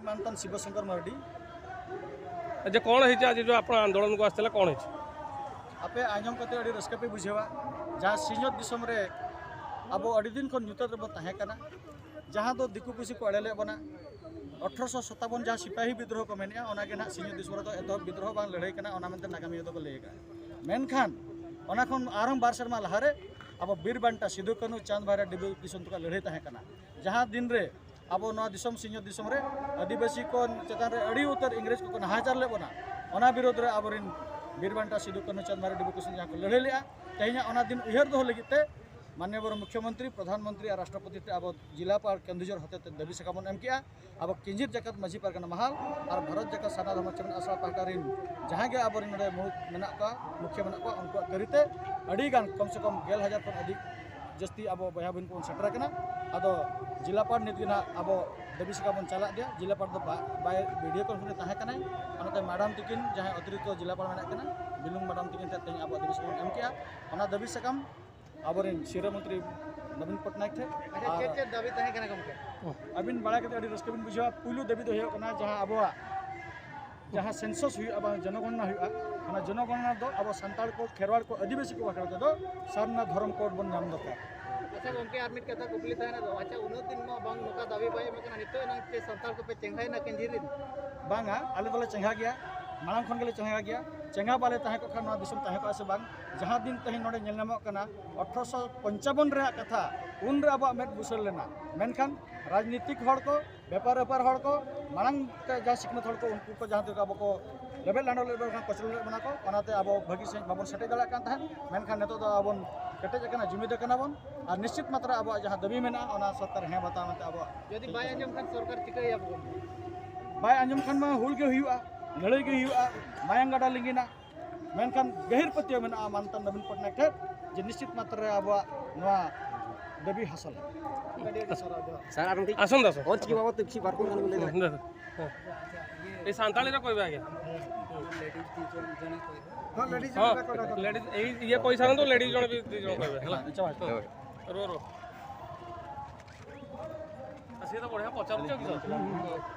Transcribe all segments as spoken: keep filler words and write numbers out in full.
ᱢᱟᱱᱛᱟᱱ ᱥᱤᱵᱚ ᱥᱚᱝᱠᱚᱨ ᱢᱟᱨᱰᱤ᱾ ᱟᱪᱪᱷᱟ, ᱠᱚᱬ ᱦᱮᱡᱟ ᱡᱮ ᱡᱚ ᱟᱯᱱᱟ ᱟᱱᱫᱳᱞᱚᱱ ᱠᱚ ᱟᱥᱛᱮᱞᱟ ᱠᱚᱬ ᱦᱮᱡ? ᱟᱯᱮ ᱟᱸᱡᱚᱢ ᱠᱟᱛᱮ ᱟᱹᱰᱤ ᱨᱟᱹᱥᱠᱟᱹ ᱯᱮ ᱵᱩᱡᱷᱟᱹᱣᱟ, ᱡᱟᱦᱟᱸ ᱥᱤᱧᱚᱛ ᱫᱤᱥᱚᱢ ᱨᱮ ᱟᱵᱚ ᱟᱹᱰᱤ ᱫᱤᱱ ᱠᱷᱚᱱ ᱧᱩᱛᱟᱹᱛ ᱨᱮᱵᱚᱱ ᱛᱟᱦᱮᱸ ᱠᱟᱱᱟ, ᱡᱟᱦᱟᱸ ᱫᱚ ᱫᱤᱠᱩ ᱯᱩᱥᱤ ᱠᱚ ᱮᱲᱮ ᱞᱮᱫ ᱵᱚᱱᱟ᱾ ᱟᱴᱷᱨᱚᱥᱚ ᱥᱟᱛᱟᱵᱚᱱ ᱡᱟᱦᱟᱸ ᱥᱤᱯᱟᱦᱤ ᱵᱤᱫᱽᱨᱳᱦᱚ ᱠᱚ ᱢᱮᱱᱮᱜᱼᱟ, ᱚᱱᱟ ᱜᱮ ᱱᱟᱦᱟᱜ ᱥᱤᱧᱚᱛ ᱫᱤᱥᱚᱢ ᱨᱮᱫᱚ ᱮᱛᱚᱦᱚᱵ ᱵᱤᱫᱽᱨᱳᱦᱚ ᱵᱟᱝ ᱞᱟᱹᱲᱦᱟᱹᱭ ᱠᱟᱱᱟ, ᱚᱱᱟ ᱢᱮᱱᱛᱮ ᱱᱟᱜᱟᱢᱤᱭᱟᱹ ᱫᱚᱠᱚ ᱞᱟᱹᱭ ᱟᱠᱟᱫᱼᱟ᱾ ᱢᱮᱱᱠᱷᱟᱱ ᱚᱱᱟ ᱠᱷᱚᱱ ᱟᱨᱦᱚᱸ ᱵᱟᱨ ᱥᱮᱨᱢᱟ ᱞᱟᱦᱟᱨᱮ ᱟᱵᱚ ᱵᱤᱨ ᱵᱟᱱᱴᱟ ᱥᱤᱫᱩ ᱠᱟᱹᱱᱦᱩ ᱪᱟᱸᱫᱽ ᱵᱷᱟᱭᱨᱟ ᱰᱤᱵᱟᱹ ᱠᱤᱥᱩᱱ ᱛᱟᱠᱚᱣᱟᱜ ᱞᱟᱹᱲᱦᱟᱹᱭ ᱛᱟᱦᱮᱸ ᱠᱟᱱᱟ, ᱡᱟᱦᱟᱸ ᱫᱤᱱ ᱨᱮ ᱟᱵᱚ ᱱᱚᱣᱟ ᱫᱤᱥᱚᱢ ᱥᱤᱧᱚᱛ ᱫᱤᱥᱚᱢ ᱨᱮ ᱟᱹᱫᱤᱵᱟᱹᱥᱤ ᱠᱚ ᱪᱮᱛᱟᱱ ᱨᱮ ᱟᱹᱰᱤ ᱩᱛᱟᱹᱨ ᱤᱝᱨᱮᱡᱽ ᱠᱚᱠᱚ ᱱᱟᱦᱟᱪᱟᱨ ᱞᱮᱫ ᱵᱚᱱᱟ, ᱚᱱᱟ ᱵᱤᱨᱳᱫᱷ ᱨᱮ ᱟᱵᱚᱨᱮᱱ ᱵᱤᱨ ᱵᱟᱱᱴᱟ ᱥᱤᱫᱩ ᱠᱟᱹᱱᱦᱩ ᱪᱟᱸᱫᱽ ᱵᱷᱟᱭᱨᱟ ᱰᱤᱵᱟᱹ ᱠᱤᱥᱩᱱ ᱡᱟᱦᱟᱸ ᱠᱚ ᱞᱟᱹᱲᱦᱟᱹᱭ ᱞᱮᱫᱼᱟ, ᱛᱮᱦᱮᱧᱟᱜ ᱚᱱᱟ ᱫᱤᱱ ᱩᱭᱦᱟᱹᱨ ᱫᱚᱦᱚ ᱞᱟᱹᱜᱤᱫ ᱛᱮ ᱢᱟᱱᱱᱤᱭᱚ ᱵᱚᱨᱚ ᱢᱩᱠᱷᱭᱚᱢᱚᱱᱛᱨᱤ, ᱯᱨᱚᱫᱷᱟᱱ ᱢᱚᱱᱛᱨᱤ ᱟᱨ ᱨᱟᱥᱴᱨᱚᱯᱚᱛᱤ ᱴᱷᱮᱱ ᱟᱵᱚ ᱡᱤᱞᱟᱯᱟᱲ ᱠᱮᱱᱫᱩᱡᱷᱚᱨ ᱦᱚᱛᱮᱛᱮ ᱫᱟᱹᱵᱤ ᱥᱟᱠᱟᱢ ᱵᱚᱱ ᱮᱢ ᱠᱮᱜᱼᱟ᱾ ᱟᱵᱚ ᱠᱤᱧᱡᱷᱤᱨ ᱡᱟᱠᱟᱛ ᱢᱟᱹᱡᱷᱤ ᱯᱟᱨᱜᱟᱱᱟ ᱢᱟᱦᱟᱞ ᱟᱨ ᱵᱷᱟᱨᱚᱛ ᱡᱟᱠᱟᱛ ᱥᱟᱨᱱᱟ ᱫᱷᱚᱨᱢᱚ ᱪᱮᱛᱚᱱ ᱟᱥᱲᱟ ᱯᱟᱦᱴᱟ ᱨᱤᱱ ᱡᱟᱦᱟᱸ ᱜᱮ ᱟᱵᱚᱨᱮᱱ ᱱᱚᱰᱮ ᱢᱩᱬᱩᱫ ᱢᱮᱱᱟᱜ ᱠᱚᱣᱟ, ᱢᱩᱠᱷᱭᱟᱹ ᱢᱮᱱᱟᱜ ᱠᱚᱣᱟ, ᱩᱱᱠᱩᱣᱟᱜ ᱠᱟᱹᱨᱤᱛᱮ ᱟᱹᱰᱤ ᱜᱟᱱ, ᱠᱚᱢ ᱥᱮ ᱠᱚᱢ ᱜᱮᱞ ᱦᱟᱡᱟᱨ ᱠᱷᱚᱱ ᱟᱹᱰᱤ ᱡᱟᱹᱥᱛᱤ ᱟᱵᱚ ᱵᱚᱭᱦᱟ ᱵᱚᱱ ᱠᱚᱵᱚᱱ ᱥᱮᱴᱮᱨ ᱟᱠᱟᱱᱟ᱾ ᱟᱫᱚ ᱡᱤᱞᱟᱯᱟᱲ ᱱᱤᱛ ᱜᱮ ᱱᱟᱦᱟᱜ ᱟᱵᱚ ᱫᱟᱹᱵᱤ ᱥᱟᱠᱟᱢ ᱵᱚᱱ ᱪᱟᱞᱟᱜ ᱜᱮᱭᱟ᱾ ᱡᱤᱞᱟᱯᱟᱲ ᱫᱚ ᱵᱟ-, ᱵᱟᱭ ᱵᱷᱤᱰᱤᱭᱳ ᱠᱚᱱᱯᱷᱟᱨᱮᱱᱥ ᱨᱮ ᱛᱟᱦᱮᱸ ᱠᱟᱱᱟᱭ, ᱚᱱᱟᱛᱮ ᱢᱮᱰᱟᱢ ᱛᱤᱠᱤᱱ ᱡᱟᱦᱟᱸᱭ ᱚᱛᱤᱨᱤᱠᱛᱚ ᱡᱤᱞᱟᱯᱟᱲ ᱢᱮᱱᱟᱜ ᱠᱤᱱᱟ, ᱵᱤᱞᱩᱝ ᱢᱮᱰᱟᱢ ᱛᱤᱠᱤᱱ ᱴᱷᱮᱱ ᱛᱮᱦᱮᱧ ᱟᱵᱚ ᱫᱟᱹᱵᱤ ᱥᱟᱠᱟᱢ ᱵᱚᱱ ᱮᱢ ᱠᱮᱜᱼᱟ᱾ ᱚᱱᱟ ᱫᱟᱹᱵᱤ ᱥᱟᱠᱟᱢ ᱟᱵᱚᱨᱮᱱ ᱥᱤᱨᱟᱹ ᱢᱚᱱᱛᱨᱤ ᱱᱚᱵᱤᱱ ᱯᱚᱴᱱᱟᱭᱮᱠ ᱴᱷᱮᱱ᱾ ᱟᱪᱪᱷᱟ, ᱟᱨ ᱪᱮᱫ ᱪᱮᱫ ᱫᱟᱹᱵᱤ ᱛᱟᱦᱮᱸ ᱠᱟᱱᱟ ᱜᱚᱢᱠᱮ? ᱟᱹᱵᱤᱱ ᱵᱟᱲᱟᱭ ᱠᱟᱛᱮ ᱟᱹᱰᱤ ᱨᱟᱹᱥᱠᱟᱹ ᱵᱤᱱ ᱵᱩᱡᱷᱟᱹᱣᱟ᱾ ᱯᱩᱭᱞᱩ ᱫᱟᱹᱵᱤ ᱫᱚ ᱦᱩᱭᱩᱜ ᱠᱟᱱᱟ, ᱡᱟᱦᱟᱸ ᱟᱵᱚᱣᱟᱜ ᱡᱟᱦᱟᱸ ᱥᱮᱱᱥᱟᱥ ᱦᱩᱭᱩᱜᱼᱟ, ᱵᱟᱝ ᱡᱚᱱᱚᱜᱚᱱᱱᱟ ᱦᱩᱭᱩᱜᱼᱟ, ᱚᱱᱟ ᱡᱚᱱᱚᱜᱚᱱᱱᱟ ᱫᱚ ᱟᱵᱚ ᱥᱟᱱᱛᱟᱲ ᱠᱚ, ᱠᱷᱮᱨᱣᱟᱲ ᱠᱚ, ᱟᱹᱫᱤᱵᱟᱹᱥᱤ ᱠᱚ ᱵᱟᱠᱷᱨᱟ ᱛᱮᱫᱚ ᱥᱟᱨᱱᱟ ᱫᱷᱚᱨᱚᱢ ᱠᱳᱰ ᱵᱚᱱ ᱧᱟᱢ ᱫᱚᱨᱠᱟᱨ᱾ ᱟᱪᱪᱷᱟ ᱜᱚᱢᱠᱮ, ᱟᱨ ᱢᱤᱫ ᱠᱟᱛᱷᱟ ᱠᱩᱠᱞᱤ ᱛᱟᱦᱮᱱᱟ, ᱟᱪᱪᱷᱟ, ᱩᱱᱟᱹᱜ ᱫᱤᱱ ᱢᱟ ᱵᱟᱝ ᱱᱚᱝᱠᱟ ᱫᱟᱹᱵᱤ ᱵᱟᱭ ᱮᱢ ᱟᱠᱟᱱᱟ, ᱱᱤᱛᱚᱜ ᱮᱱᱟᱝ ᱪᱮᱫ ᱥᱟᱱᱛᱟᱲ ᱠᱚᱯᱮ ᱪᱮᱸᱜᱷᱟᱭᱮᱱᱟ ᱠᱮᱱᱡᱷᱤᱨ ᱨᱮ? ᱵᱟᱝᱟ, ᱟᱞᱮ ᱫᱚᱞᱮ ᱪᱮᱸᱜᱷᱟ ᱜᱮᱭᱟ, ᱢᱟᱲᱟᱝ ᱠᱷᱚᱱ ᱜᱮᱞᱮ ᱪᱮᱸᱜᱷᱟ ᱜᱮᱭᱟ᱾ ᱪᱮᱸᱜᱷᱟ ᱵᱟᱞᱮ ᱛᱟᱦᱮᱸ ᱠᱚᱜ ᱠᱷᱟᱱ ᱱᱚᱣᱟ ᱫᱤᱥᱚᱢ ᱛᱟᱦᱮᱸ ᱠᱚᱜᱼᱟ ᱥᱮ ᱵᱟᱝ? ᱡᱟᱦᱟᱸ ᱫᱤᱱ ᱛᱮᱦᱮᱧ ᱱᱚᱰᱮ ᱧᱮᱞ ᱧᱟᱢᱚᱜ ᱠᱟᱱᱟ, ᱟᱴᱷᱨᱚᱥᱚ ᱯᱚᱧᱪᱟᱵᱚᱱ ᱨᱮᱭᱟᱜ ᱠᱟᱛᱷᱟ, ᱩᱱᱨᱮ ᱟᱵᱚᱣᱟᱜ ᱢᱮᱫ ᱵᱩᱥᱟᱹᱲ ᱞᱮᱱᱟ, ᱢᱮᱱᱠᱷᱟᱱ ᱨᱟᱡᱽᱱᱤᱛᱤᱠ ᱦᱚᱲ ᱠᱚ, ᱵᱮᱯᱟᱨ ᱵᱮᱯᱟᱨ ᱦᱚᱲ ᱠᱚ, ᱢᱟᱲᱟᱝ ᱛᱮ ᱡᱟᱦᱟᱸ ᱥᱤᱠᱷᱱᱟᱹᱛ ᱦᱚᱲ ᱠᱚ, ᱩᱱᱠᱩ ᱠᱚ ᱡᱟᱦᱟᱸ ᱛᱮᱠᱚ ᱟᱵᱚ ᱠᱚ ᱞᱮᱵᱮᱫ ᱞᱟᱸᱰᱚ ᱞᱮᱫ ᱵᱚᱱᱟ, ᱠᱚᱪᱞᱚᱱ ᱞᱮᱫ ᱵᱚᱱᱟ ᱠᱚ, ᱚᱱᱟᱛᱮ ᱟᱵᱚ ᱵᱷᱟᱹᱜᱤ ᱥᱟᱺᱦᱤᱡ ᱵᱟᱵᱚᱱ ᱥᱮᱴᱮᱡ ᱫᱟᱲᱮᱭᱟᱜ ᱠᱟᱱ ᱛᱟᱦᱮᱸᱫ᱾ ᱢᱮᱱᱠᱷᱟᱱ ᱱᱤᱛᱚᱜ ᱫᱚ ᱟᱵᱚᱱ ᱠᱮᱴᱮᱡ ᱟᱠᱟᱱᱟ, ᱡᱩᱢᱤᱫ ᱟᱠᱟᱱᱟ ᱵᱚᱱ, ᱟᱨ ᱱᱤᱥᱪᱤᱛ ᱢᱟᱛᱨᱟ ᱟᱵᱚᱣᱟᱜ ᱡᱟᱦᱟᱸ ᱫᱟᱹᱵᱤ ᱢᱮᱱᱟᱜᱼᱟ, ᱚᱱᱟ ᱥᱚᱨᱠᱟᱨ ᱦᱮᱸ ᱵᱟᱛᱟᱣ ᱢᱮᱱᱛᱮ ᱟᱵᱚᱣᱟᱜ ᱡᱩᱫᱤ ᱵᱟᱭ ᱟᱸᱡᱚᱢ ᱠᱷᱟᱱ ᱥᱚᱨᱠᱟᱨ ᱪᱤᱠᱟᱹᱭᱟ ᱟᱵᱚ? ᱵᱟᱭ ᱟᱸᱡᱚᱢ ᱠᱷᱟᱱ ᱢᱟ ᱦᱩᱞ ᱜᱮ ᱦᱩᱭᱩᱜᱼᱟ, ᱞᱟᱹᱲᱦᱟᱹᱭ ᱜᱮ ᱦᱩᱭᱩᱜᱼᱟ, ᱢᱟᱭᱟᱝ ᱜᱟᱰᱟ ᱞᱤᱸᱜᱤᱱᱟ᱾ ᱢᱮᱱᱠᱷᱟᱱ ᱜᱟᱹᱦᱤᱨ ᱯᱟᱹᱛᱭᱟᱹᱣ ᱢᱮᱱᱟᱜᱼᱟ ᱢᱟᱱᱚᱛᱟᱱ ᱱᱚᱵᱤᱱ ᱯᱚᱴᱱᱟᱭᱮᱠ ᱴᱷᱮᱱ ᱡᱮ ᱱᱤᱥᱪᱤᱛ ᱢᱟᱛᱨᱟ ᱨᱮ ᱟᱵᱚᱣᱟᱜ ᱱᱚᱣᱟ ᱫᱟᱹᱵᱤ ᱦᱟᱥᱚᱞ᱾ ᱟᱹᱰᱤ ᱟᱹᱰᱤ ᱥᱟᱨᱦᱟᱣ, ᱡᱚᱦᱟᱨ᱾ ᱥᱟᱨ, ᱟᱨ ᱢᱤᱫᱴᱤᱡ ᱟᱥᱚᱱ ᱫᱚ, ᱟᱥᱚᱱ᱾ ᱚᱞ ᱪᱤᱠᱤ ᱵᱟᱵᱚᱫ ᱛᱮ ᱠᱤᱪᱷᱩ ᱵᱟᱨ ᱠᱚ ᱜᱟᱱ ᱵᱚᱱ ᱞᱟᱹᱭ ᱫᱟᱲᱮᱭᱟᱜᱼᱟ? ᱦᱩᱸ, ᱦᱩᱸ᱾ ᱮᱭ ᱥᱟᱱᱛᱟᱲᱤ ᱨᱮ ᱠᱚᱭ ᱵᱟᱭ ᱜᱮ᱾ ᱞᱮᱰᱤᱡ ᱫᱤ ᱡᱚᱱ ᱡᱚᱱᱮ ᱠᱚᱭ᱾ ᱦᱚᱸ, ᱞᱮᱰᱤᱡ ᱦᱚᱸ, ᱡᱚᱱᱮ ᱠᱚᱭ᱾ ᱞᱮᱰᱤᱡ, ᱮᱭ ᱤᱭᱟᱹ ᱠᱚᱭ ᱥᱟᱱᱟᱢ ᱫᱚ ᱞᱮᱰᱤᱡ ᱡᱚᱱᱮ ᱵᱤ-, ᱫᱤ ᱡᱚᱱᱮ ᱠᱚᱭ ᱵᱟᱭ, ᱦᱮᱞᱟ᱾ ᱟᱪᱪᱷᱟ, ᱟᱪᱪᱷᱟ᱾ ᱨᱚ, ᱨᱚ᱾ ᱫᱚ ᱵᱚᱲᱦᱮ ᱯᱚᱪᱟᱨ ᱦᱚᱪᱚ ᱠᱮᱫᱟ᱾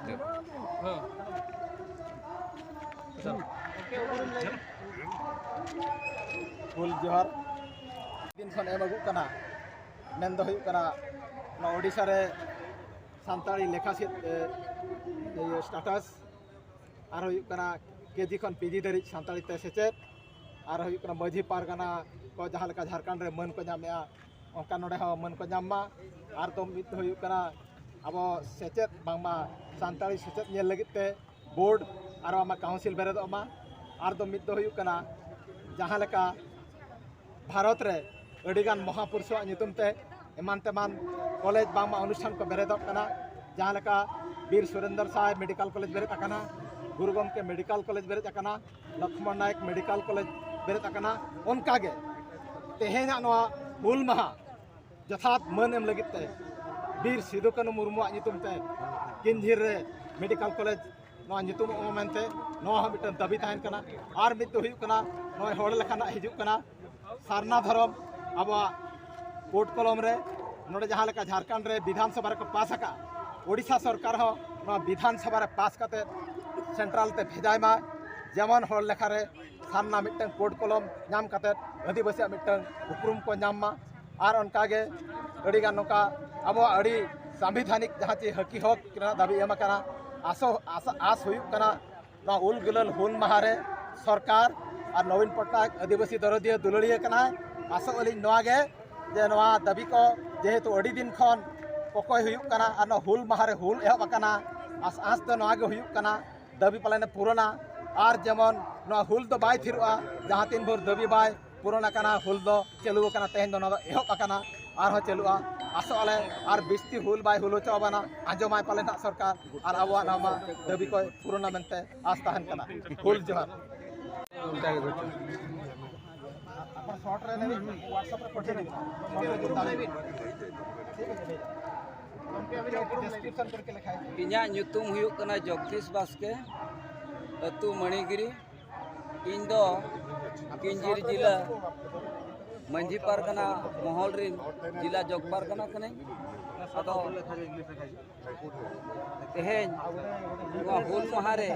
ᱦᱮᱸ᱾ ᱦᱩᱞ ᱡᱚᱦᱟᱨ᱾ ᱫᱤᱱ ᱠᱷᱚᱱ ᱮᱢ ᱟᱹᱜᱩᱜ ᱠᱟᱱᱟ, ᱢᱮᱱ ᱫᱚ ᱦᱩᱭᱩᱜ ᱠᱟᱱᱟ ᱱᱚᱣᱟ ᱳᱰᱤᱥᱟ ᱨᱮ ᱥᱟᱱᱛᱟᱲᱤ ᱞᱮᱠᱷᱟ ᱥᱮᱫ, ᱮ, ᱤᱭᱟᱹ, ᱥᱴᱮᱴᱟᱥ, ᱟᱨ ᱦᱩᱭᱩᱜ ᱠᱟᱱᱟ ᱠᱮᱡᱤ ᱠᱷᱚᱱ ᱯᱤᱡᱤ ᱫᱷᱟᱹᱨᱤᱡ ᱥᱟᱱᱛᱟᱲᱤ ᱛᱮ ᱥᱮᱪᱮᱫ, ᱟᱨ ᱦᱩᱭᱩᱜ ᱠᱟᱱᱟ ᱢᱟᱹᱡᱷᱤ ᱯᱟᱨᱜᱟᱱᱟ ᱠᱚ ᱡᱟᱦᱟᱸ ᱞᱮᱠᱟ ᱡᱷᱟᱲᱠᱷᱚᱸᱰ ᱨᱮ ᱢᱟᱹᱱ ᱠᱚ ᱧᱟᱢᱮᱜᱼᱟ, ᱚᱱᱠᱟ ᱱᱚᱰᱮ ᱦᱚᱸ ᱢᱟᱹᱱ ᱠᱚ ᱧᱟᱢ ᱢᱟ᱾ ᱟᱨ ᱫᱚ ᱢᱤᱫ ᱫᱚ ᱦᱩᱭᱩᱜ ᱠᱟᱱᱟ ᱟᱵᱚ ᱥᱮᱪᱮᱫ, ᱵᱟᱝᱢᱟ ᱥᱟᱱᱛᱟᱲᱤ ᱥᱮᱪᱮᱫ ᱧᱮᱞ ᱞᱟᱹᱜᱤᱫ ᱛᱮ ᱵᱳᱨᱰ ᱟᱨ ᱟᱢᱟᱜ ᱠᱟᱣᱩᱱᱥᱤᱞ ᱵᱮᱨᱮᱫᱚᱜ ᱢᱟ᱾ ᱟᱨ ᱫᱚ ᱢᱤᱫ ᱫᱚ ᱦᱩᱭᱩᱜ ᱠᱟᱱᱟ ᱡᱟᱦᱟᱸ ᱞᱮᱠᱟ ᱵᱷᱟᱨᱚᱛ ᱨᱮ ᱟᱹᱰᱤᱜᱟᱱ ᱢᱚᱦᱟᱯᱩᱨᱩᱥᱟᱜ ᱧᱩᱛᱩᱢ ᱛᱮ ᱮᱢᱟᱱ ᱛᱮᱢᱟᱱ ᱠᱚᱞᱮᱡᱽ ᱵᱟᱝᱢᱟ ᱚᱱᱩᱥᱴᱷᱟᱱ ᱠᱚ ᱵᱮᱨᱮᱫᱚᱜ ᱠᱟᱱᱟ, ᱡᱟᱦᱟᱸ ᱞᱮᱠᱟ ᱵᱤᱨ ᱥᱩᱨᱮᱱᱫᱨᱚ ᱥᱟᱭ ᱢᱮᱰᱤᱠᱮᱞ ᱠᱚᱞᱮᱡᱽ ᱵᱮᱨᱮᱫ ᱟᱠᱟᱱᱟ, ᱜᱩᱨᱩ ᱜᱚᱢᱠᱮ ᱢᱮᱰᱤᱠᱮᱞ ᱠᱚᱞᱮᱡᱽ ᱵᱮᱨᱮᱫ ᱟᱠᱟᱱᱟ, ᱞᱚᱠᱷᱢᱚᱬ ᱱᱟᱭᱮᱠ ᱢᱮᱰᱤᱠᱮᱞ ᱠᱚᱞᱮᱡᱽ ᱵᱮᱨᱮᱫ ᱟᱠᱟᱱᱟ᱾ ᱚᱱᱠᱟᱜᱮ ᱛᱮᱦᱮᱧᱟᱜ ᱱᱚᱣᱟ ᱦᱩᱞ ᱢᱟᱦᱟ ᱡᱚᱛᱷᱟᱛ ᱢᱟᱹᱱ ᱮᱢ ᱞᱟᱹᱜᱤᱫ ᱛᱮ ᱵᱤᱨ ᱥᱤᱫᱩ ᱠᱟᱹᱱᱩ ᱢᱩᱨᱢᱩᱣᱟᱜ ᱧᱩᱛᱩᱢ ᱛᱮ ᱠᱤᱧᱡᱷᱤᱨ ᱨᱮ ᱢᱮᱰᱤᱠᱮᱞ ᱠᱚᱞᱮᱡᱽ ᱱᱚᱣᱟ ᱧᱩᱛᱩᱢᱚᱜ ᱢᱟ ᱢᱮᱱᱛᱮ ᱱᱚᱣᱟ ᱦᱚᱸ ᱢᱤᱫᱴᱟᱝ ᱫᱟᱹᱵᱤ ᱛᱟᱦᱮᱱ ᱠᱟᱱᱟ᱾ ᱟᱨ ᱢᱤᱫ ᱫᱚ ᱦᱩᱭᱩᱜ ᱠᱟᱱᱟ, ᱱᱚᱜᱼᱚᱭ ᱦᱚᱲ ᱞᱮᱠᱷᱟ ᱱᱟᱜ ᱦᱤᱡᱩᱜ ᱠᱟᱱᱟ, ᱥᱟᱨᱱᱟ ᱫᱷᱚᱨᱚᱢ ᱟᱵᱚᱣᱟᱜ ᱠᱳᱰ ᱠᱚᱞᱚᱢ ᱨᱮ, ᱱᱚᱰᱮ ᱡᱟᱦᱟᱸ ᱞᱮᱠᱟ ᱡᱷᱟᱲᱠᱷᱚᱸᱰ ᱨᱮ ᱵᱤᱫᱷᱟᱱ ᱥᱚᱵᱷᱟ ᱨᱮᱠᱚ ᱯᱟᱥ ᱟᱠᱟᱫ, ᱳᱰᱤᱥᱟ ᱥᱚᱨᱠᱟᱨ ᱦᱚᱸ ᱱᱚᱣᱟ ᱵᱤᱫᱷᱟᱱ ᱥᱚᱵᱷᱟ ᱨᱮ ᱯᱟᱥ ᱠᱟᱛᱮ ᱥᱮᱱᱴᱨᱟᱞ ᱛᱮ ᱵᱷᱮᱡᱟᱭ ᱢᱟ, ᱡᱮᱢᱚᱱ ᱦᱚᱲ ᱞᱮᱠᱷᱟ ᱨᱮ ᱥᱟᱨᱱᱟ ᱢᱤᱫᱴᱟᱝ ᱠᱳᱰ ᱠᱚᱞᱚᱢ ᱧᱟᱢ ᱠᱟᱛᱮ ᱟᱹᱫᱤᱵᱟᱹᱥᱤᱭᱟᱜ ᱢᱤᱫᱴᱟᱝ ᱩᱯᱨᱩᱢ ᱠᱚ ᱧᱟᱢ ᱢᱟ᱾ ᱟᱨ ᱚᱱᱠᱟᱜᱮ ᱟᱹᱰᱤᱜᱟᱱ ᱱᱚᱝᱠᱟ ᱟᱵᱚᱣᱟᱜ ᱟᱹᱰᱤ ᱥᱟᱝᱵᱤᱫᱷᱟᱱᱤᱠ ᱡᱟᱦᱟᱸ ᱪᱮ ᱦᱟᱹᱠᱤ ᱦᱚᱠ ᱨᱮᱱᱟᱜ ᱫᱟᱹᱵᱤ ᱮᱢ ᱟᱠᱟᱱᱟ, ᱟᱥᱚ-, ᱟᱥ, ᱟᱥ ᱦᱩᱭᱩᱜ ᱠᱟᱱᱟ ᱱᱚᱣᱟ ᱩᱞ ᱜᱩᱞᱟᱹᱞ ᱦᱩᱞ ᱢᱟᱦᱟ ᱨᱮ ᱥᱚᱨᱠᱟᱨ ᱟᱨ ᱱᱚᱵᱤᱱ ᱯᱚᱴᱱᱟᱭᱮᱠ ᱟᱹᱫᱤᱵᱟᱹᱥᱤ ᱫᱚᱨᱚᱫᱤᱭᱟᱹ ᱫᱩᱞᱟᱹᱲᱤᱭᱟᱹ ᱠᱟᱱᱟᱭ᱾ ᱟᱥᱚᱜ ᱟᱹᱞᱤᱧ ᱱᱚᱣᱟ ᱜᱮ ᱡᱮ ᱱᱚᱣᱟ ᱫᱟᱹᱵᱤ ᱠᱚ ᱡᱮᱦᱮᱛᱩ ᱟᱹᱰᱤ ᱫᱤᱱ ᱠᱷᱚᱱ ᱠᱚᱠᱚᱭ ᱦᱩᱭᱩᱜ ᱠᱟᱱᱟ ᱟᱨ ᱱᱚᱣᱟ ᱦᱩᱞ ᱢᱟᱦᱟ ᱨᱮ ᱦᱩᱞ ᱮᱦᱚᱵ ᱟᱠᱟᱱᱟ, ᱟᱥ, ᱟᱸᱥ ᱫᱚ ᱱᱚᱣᱟ ᱜᱮ ᱦᱩᱭᱩᱜ ᱠᱟᱱᱟ ᱫᱟᱹᱵᱤ ᱯᱟᱞᱮᱱ ᱮ ᱯᱩᱨᱚᱱᱟ᱾ ᱟᱨ ᱡᱮᱢᱚᱱ ᱱᱚᱣᱟ ᱦᱩᱞ ᱫᱚ ᱵᱟᱭ ᱛᱷᱤᱨᱚᱜᱼᱟ, ᱡᱟᱦᱟᱸ ᱛᱤᱱ ᱵᱷᱳᱨ ᱫᱟᱹᱵᱤ ᱵᱟᱭ ᱯᱩᱨᱚᱱ ᱟᱠᱟᱱᱟ, ᱦᱩᱞ ᱫᱚ ᱪᱟᱹᱞᱩ ᱟᱠᱟᱱᱟ, ᱛᱮᱦᱮᱧ ᱫᱚ ᱱᱚᱣᱟ ᱫᱚ ᱮᱦᱚᱵ ᱟᱠᱟᱱᱟ, ᱟᱨᱦᱚᱸ ᱪᱟᱹᱞᱩᱜᱼᱟ᱾ ᱟᱥᱚᱜ ᱟᱞᱮ ᱟᱨ ᱵᱤᱥᱛᱤ ᱦᱩᱞ ᱵᱟᱭ ᱦᱩᱞ ᱦᱚᱪᱚ ᱟᱵᱚᱱᱟ, ᱟᱸᱡᱚᱢᱟᱭ ᱯᱟᱞᱮ ᱱᱟᱦᱟᱜ ᱥᱚᱨᱠᱟᱨ, ᱟᱨ ᱟᱵᱚᱣᱟᱜ ᱱᱚᱣᱟ ᱢᱟ ᱫᱟᱹᱵᱤ ᱠᱚᱭ ᱯᱩᱨᱚᱱᱟ ᱢᱮᱱᱛᱮ ᱟᱥ ᱛᱟᱦᱮᱱ ᱠᱟᱱᱟ᱾ ᱦᱩᱞ ᱡᱚᱦᱟᱨ᱾ ᱤᱧᱟᱹᱜ ᱧᱩᱛᱩᱢ ᱦᱩᱭᱩᱜ ᱠᱟᱱᱟ ᱡᱚᱜᱽᱫᱤᱥ ᱵᱟᱥᱠᱮ, ᱟᱹᱛᱩ ᱢᱟᱹᱱᱤᱜᱤᱨᱤ᱾ ᱤᱧ ᱫᱚ ᱠᱤᱧᱡᱷᱤᱨ ᱡᱤᱞᱟᱹ ᱢᱟᱹᱡᱷᱤ ᱯᱟᱨᱜᱟᱱᱟ ᱢᱚᱦᱚᱞ ᱨᱤᱱ ᱡᱤᱞᱟ ᱡᱚᱜᱽ ᱯᱟᱨᱜᱟᱱᱟ ᱠᱟᱹᱱᱟᱹᱧ᱾ ᱟᱫᱚ ᱛᱮᱦᱮᱧ ᱱᱚᱣᱟ ᱦᱩᱞ ᱢᱟᱦᱟ ᱨᱮ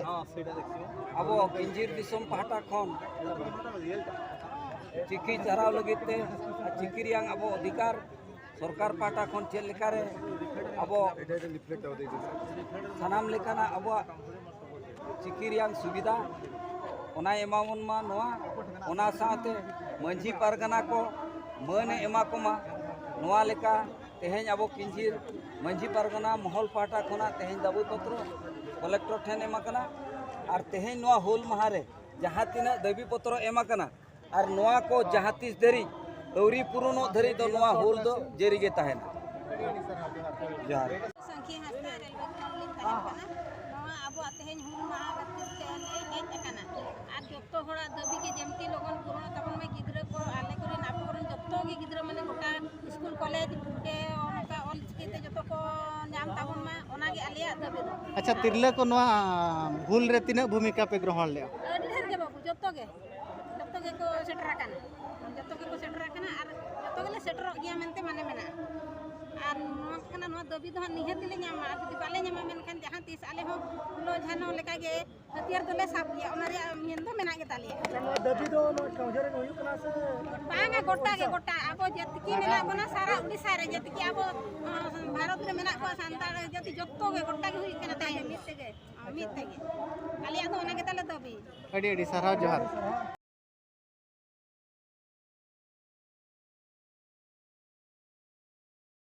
ᱟᱵᱚ ᱠᱤᱧᱡᱷᱤᱨ ᱫᱤᱥᱚᱢ ᱯᱟᱦᱴᱟ ᱠᱷᱚᱱ ᱪᱤᱠᱤ ᱪᱟᱨᱟᱣ ᱞᱟᱹᱜᱤᱫ ᱛᱮ ᱟᱨ ᱪᱤᱠᱤ ᱨᱮᱭᱟᱜ ᱟᱵᱚ ᱚᱫᱷᱤᱠᱟᱨ ᱥᱚᱨᱠᱟᱨ ᱯᱟᱦᱴᱟ ᱠᱷᱚᱱ ᱪᱮᱫ ᱞᱮᱠᱟᱨᱮ ᱟᱵᱚ ᱥᱟᱱᱟᱢ ᱞᱮᱠᱟᱱᱟᱜ ᱟᱵᱚᱣᱟᱜ ᱪᱤᱠᱤ ᱨᱮᱭᱟᱜ ᱥᱩᱵᱤᱫᱷᱟ ᱚᱱᱟᱭ ᱮᱢᱟᱵᱚᱱ ᱢᱟ᱾ ᱱᱚᱣᱟ ᱚᱱᱟ ᱥᱟᱶᱛᱮ ᱢᱟᱹᱡᱷᱤ ᱯᱟᱨᱜᱟᱱᱟ ᱠᱚ ᱢᱟᱹᱱ ᱮ ᱮᱢᱟ ᱠᱚᱢᱟ᱾ ᱱᱚᱣᱟ ᱞᱮᱠᱟ ᱛᱮᱦᱮᱧ ᱟᱵᱚ ᱠᱤᱧᱡᱷᱤᱨ ᱢᱟᱹᱡᱷᱤ ᱯᱟᱨᱜᱟᱱᱟ ᱢᱚᱦᱚᱞ ᱯᱟᱦᱴᱟ ᱠᱷᱚᱱᱟᱜ ᱛᱮᱦᱮᱧ ᱫᱟᱹᱵᱤ ᱯᱚᱛᱨᱚ ᱠᱚᱞᱮᱠᱴᱚᱨ ᱴᱷᱮᱱ ᱮᱢ ᱟᱠᱟᱱᱟ᱾ ᱟᱨ ᱛᱮᱦᱮᱧ ᱱᱚᱣᱟ ᱦᱩᱞ ᱢᱟᱦᱟ ᱨᱮ ᱡᱟᱦᱟᱸ ᱛᱤᱱᱟᱹᱜ ᱫᱟᱹᱵᱤ ᱯᱚᱛᱨᱚ ᱮᱢ ᱟᱠᱟᱱᱟ, ᱟᱨ ᱱᱚᱣᱟ ᱠᱚ ᱡᱟᱦᱟᱸ ᱛᱤᱥ ᱫᱷᱟᱹᱨᱤᱡ ᱟᱹᱣᱨᱤ ᱯᱩᱨᱩᱱᱚᱜ ᱫᱷᱟᱹᱨᱤᱡ ᱫᱚ ᱱᱚᱣᱟ ᱦᱩᱞ ᱫᱚ ᱡᱟᱹᱨᱤ ᱜᱮ ᱛᱟᱦᱮᱱᱟ᱾ ᱡᱚᱦᱟᱨ᱾ ᱥᱟᱹᱝᱠᱷᱤ ᱦᱟᱸᱥᱫᱟ ᱨᱮᱞᱣᱮ ᱠᱷᱚᱱ ᱞᱤᱧ ᱛᱟᱦᱮᱱ ᱠᱟᱱᱟ᱾ ᱱᱚᱣᱟ ᱟᱵᱚᱣᱟᱜ ᱛᱮᱦᱮᱧ ᱦᱩᱞ ᱢᱟᱦᱟ ᱠᱷᱟᱹᱛᱤᱨ ᱛᱮ ᱞᱮ ᱦᱮᱡ ᱟᱠᱟᱱᱟ᱾ ᱟᱨ ᱡᱚᱛᱚ ᱦᱚᱲᱟᱜ ᱫᱟᱹᱵᱤ ᱜᱮ ᱡᱮᱢᱛᱤ ᱞᱚᱜᱚᱱ ᱯᱩᱨᱚᱱᱚᱜ ᱛᱟᱵᱚᱱ ᱢᱟ᱾ ᱜᱤᱫᱽᱨᱟᱹ ᱠᱚ, ᱟᱞᱮ ᱠᱚᱨᱮᱱ, ᱟᱵᱚ ᱠᱚᱨᱮᱱ ᱡᱚᱛᱚ ᱜᱮ ᱜᱤᱫᱽᱨᱟᱹ, ᱢᱟᱱᱮ, ᱜᱚᱴᱟ ᱥᱠᱩᱞ ᱠᱚᱞᱮᱡᱽ ᱜᱮ ᱚᱱᱠᱟ ᱚᱞ ᱪᱤᱠᱤ ᱛᱮ ᱡᱚᱛᱚ ᱠᱚ ᱧᱟᱢ ᱛᱟᱵᱚᱱ ᱢᱟ, ᱚᱱᱟᱜᱮ ᱟᱞᱮᱭᱟᱜ ᱫᱟᱹᱵᱤ ᱫᱚ᱾ ᱟᱪᱪᱷᱟ, ᱛᱤᱨᱞᱟᱹ ᱠᱚ ᱱᱚᱣᱟ ᱦᱩᱞ ᱨᱮ ᱛᱤᱱᱟᱹᱜ ᱵᱷᱩᱢᱤᱠᱟ ᱯᱮ ᱜᱨᱚᱦᱚᱱ ᱞᱮᱫᱼᱟ? ᱟᱹᱰᱤ ᱰᱷᱮᱨ ᱜᱮ ᱵᱟᱹᱵᱩ, ᱡᱚᱛᱚ ᱜᱮ, ᱡᱚᱛᱚ ᱜᱮᱠᱚ ᱥᱮᱴᱮᱨ ᱟᱠᱟᱱᱟ, ᱡᱚᱛᱚ ᱜᱮᱠᱚ ᱥᱮᱴᱮᱨ ᱟᱠᱟᱱᱟ ᱟᱨ ᱡᱚᱛᱚ ᱜᱮᱞᱮ ᱥᱮᱴᱮᱨᱚᱜ ᱜᱮᱭᱟ ᱢᱮᱱᱛᱮ ᱢᱟᱱᱮ ᱢᱮᱱᱟᱜᱼᱟ᱾ ᱟᱨ ᱱᱚᱣᱟ ᱠᱟᱱᱟ, ᱱᱚᱣᱟ ᱫᱟᱹᱵᱤ ᱫᱚ ᱦᱟᱸᱜ ᱱᱤᱦᱟᱹᱛ ᱞᱮ ᱧᱟᱢᱟ, ᱟᱨ ᱡᱩᱫᱤ ᱵᱟᱞᱮ ᱧᱟᱢᱟ, ᱢᱮᱱᱠᱷᱟᱱ ᱡᱟᱦᱟᱸ ᱛᱤᱥ ᱟᱞᱮ ᱦᱚᱸ ᱯᱷᱩᱞᱳ ᱡᱷᱟᱱᱚ ᱞᱮᱠᱟᱜᱮ ᱦᱟᱹᱛᱭᱟᱹᱨ ᱫᱚᱞᱮ ᱥᱟᱵ ᱜᱮᱭᱟ, ᱚᱱᱟ ᱨᱮᱭᱟᱜ ᱢᱮᱱ ᱫᱚ ᱢᱮᱱᱟᱜ ᱜᱮ ᱛᱟᱞᱮᱭᱟ᱾ ᱟᱪᱪᱷᱟ, ᱱᱚᱣᱟ ᱫᱟᱹᱵᱤ ᱫᱚ ᱱᱚᱣᱟ ᱪᱟᱹᱣᱡᱷᱟᱹ ᱨᱮ ᱦᱩᱭᱩᱜ ᱠᱟᱱᱟ ᱥᱮ? ᱵᱟᱝᱟ, ᱜᱚᱴᱟ ᱜᱮ, ᱜᱚᱴᱟ᱾ ᱟᱵᱚ ᱡᱮᱛᱠᱤ ᱢᱮᱱᱟᱜ ᱵᱚᱱᱟ ᱥᱟᱨᱟ ᱩᱰᱤᱥᱟ ᱨᱮ, ᱡᱮᱛᱠᱤ ᱟᱵᱚ, ᱟᱸ, ᱵᱷᱟᱨᱚᱛ ᱨᱮ ᱢᱮᱱᱟᱜ ᱠᱚᱣᱟ ᱥᱟᱱᱛᱟᱲ ᱡᱟᱹᱛᱤ, ᱡᱚᱛᱚ ᱜᱮ ᱜᱚᱴᱟ ᱜᱮ ᱦᱩᱭᱩᱜ ᱠᱟᱱᱟ ᱛᱟᱦᱮᱸ ᱢᱤᱫ ᱛᱮᱜᱮ, ᱢᱤᱫ ᱛᱮᱜᱮ᱾ ᱟᱞᱮᱭᱟᱜ ᱫᱚ ᱚᱱᱟ ᱜᱮ ᱛᱟᱞᱮ ᱫᱟᱹᱵᱤ᱾ ᱟᱹᱰᱤ ᱟᱹᱰᱤ ᱥᱟᱨᱦᱟᱣ, ᱡᱚᱦᱟᱨ᱾